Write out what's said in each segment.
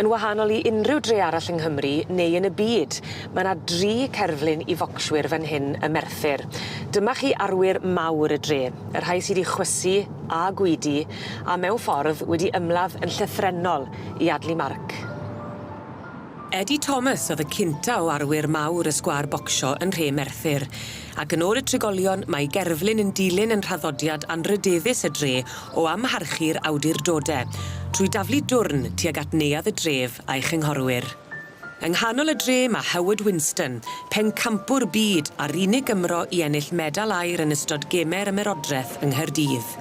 yn wahanol i unrhyw dre arall yng Nghymru neu yn y byd. Ma' 'na dri cerflun i focswyr fan hyn ym Merthyr. Dyma chi arwyr mawr y dre, y rhai sy 'di chwysu a gwydu a mewn ffordd wedi ymladd yn llythrennol i adlu marc. Eddie Thomas o'dd y cynta o arwyr mawr y sgwâr bocsio yn nhre Merthyr ac yn ôl y trigolion mae 'i gerflun yn dilyn yn nhraddodiad anrydeddus y dre o amharchu'r awdurdode, trwy daflu dwrn tuag at neuadd y dref a'i chynghorwyr. Yng nghanol y dre ma' Howard Winston, pencampwr byd a'r unig Gymro i ennill medal aur yn ystod Geme'r Ymerodreth yng Nghaerdydd.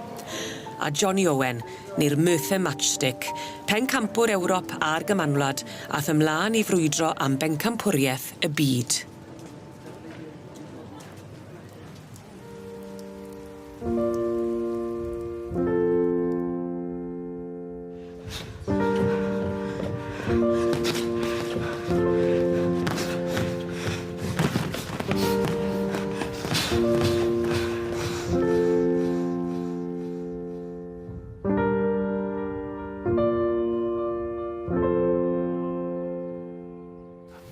A Johnny Owen, neu'r Merthyr Matchstick, pencampwr Ewrop a'r Gymanwlad, ath ymlân i frwydro am bencampwriaeth y byd.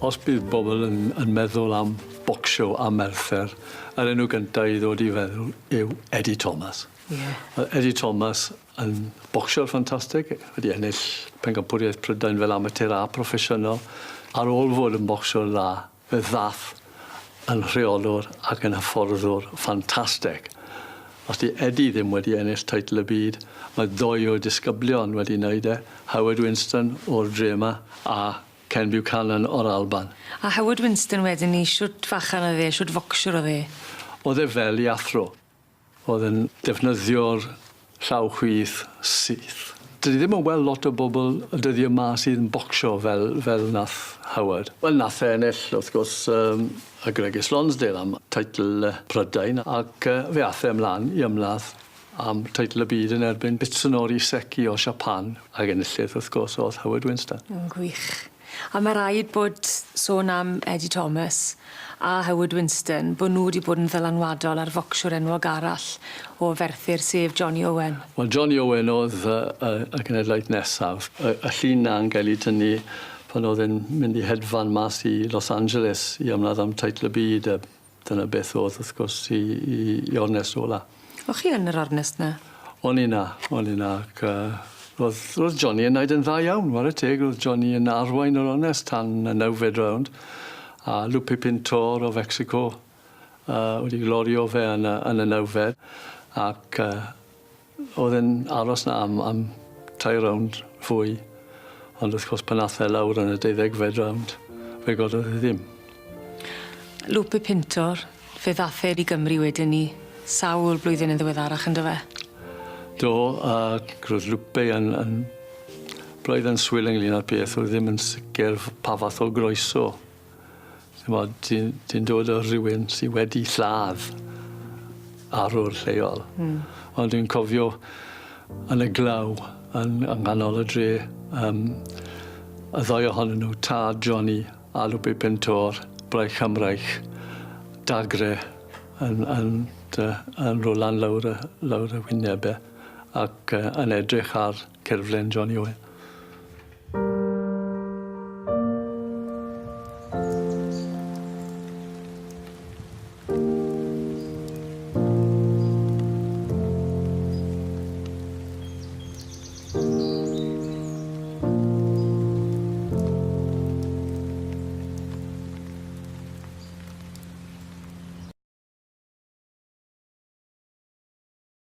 Os bydd bobl yn yn meddwl am bocsio a Merthyr, yr enw gynta i ddod i feddwl yw Eddie Thomas. Ie. Yy Eddie Thomas yn bocsiwr ffantastig, wedi ennill pencampwriaeth Prydain fel amatur a proffesiynol. Ar ôl fod yn bocsiwr dda, Fe ddath yn rheolwr ac yn hyfforddwr ffantastig. Os 'di Eddie ddim wedi ennill teitl y byd, mae ddou o'i disgyblion wedi neud e, Howard Winston o'r dre 'ma a Ken Buchanan o'r Alban. A Howard Winston wedyn 'ny, shwt fachan oedd e, shwt focsiwr oedd e? O'dd e fel 'i athro. Oedd yn defnyddio'r llaw chwith syth. Dyn ni ddim yn weld lot o bobl y dyddie 'ma sydd yn bocsio fel fel nath Howard. Wel nath e ennill wrth gwrs yym y Gregis Lonsdale am teitl yy Prydain ac yy fe ath e ymlan i ymladd am teitl y byd yn erbyn Mitsunori Seki o Japan ag enillydd wrth gwrs o'dd Howard Winston. Yn gwych. A ma' raid bod sôn am Eddie Thomas a Howard Winston bo' nw 'di bod yn ddylanwadol ar focsiwr enwog arall o Ferthyr sef Johnny Owen. Wel Johnny Owen o'dd yy y y cenedlaeth nesaf. Y y llun 'na yn gael 'i tynnu pan o'dd e'n mynd i hedfan mas i Los Angeles i ymladd am teitl y byd a dyna beth o'dd wrth gwrs 'i 'i 'i ornest ola. O'ch chi yn yr ornest 'na? O'n i 'na o'n i 'na ac yy ro'dd ro'dd Johnny yn neud yn dda iawn 'ware teg ro'dd Johnny yn arwain yr ornest tan y nawfed rownd a Lupe Pintor o Fecsico yy wedi lorio fe yn y yn y nawfed ac yy o'dd e'n aros 'na am am tair rownd fwy ond wrth gwrs pan ath e lawr yn y deuddegfed rownd fe gododd e ddim. Lupe Pintor, fe ddath e i Gymru wedyn 'ny, sawl blwyddyn yn ddiweddarach on'd do fe? Do, ac ro'dd Lupe yn yn braidd yn swil ynglŷn â'r peth, o'dd e ddim yn sicir pa fath o groeso. T'mod, ti'n ti'n dod o rywun sy wedi lladd arwr lleol. Hmm. Ond dwi'n cofio yn y glaw yn yng nghanol y dre yym y ddou ohonyn nw, tad Johnny a Lupe Pintor, braich am braich, dagre yn yn dy- yn rolan lawr y lawr y wyneb e ac yy yn edrych ar cerflun Johnny Owen.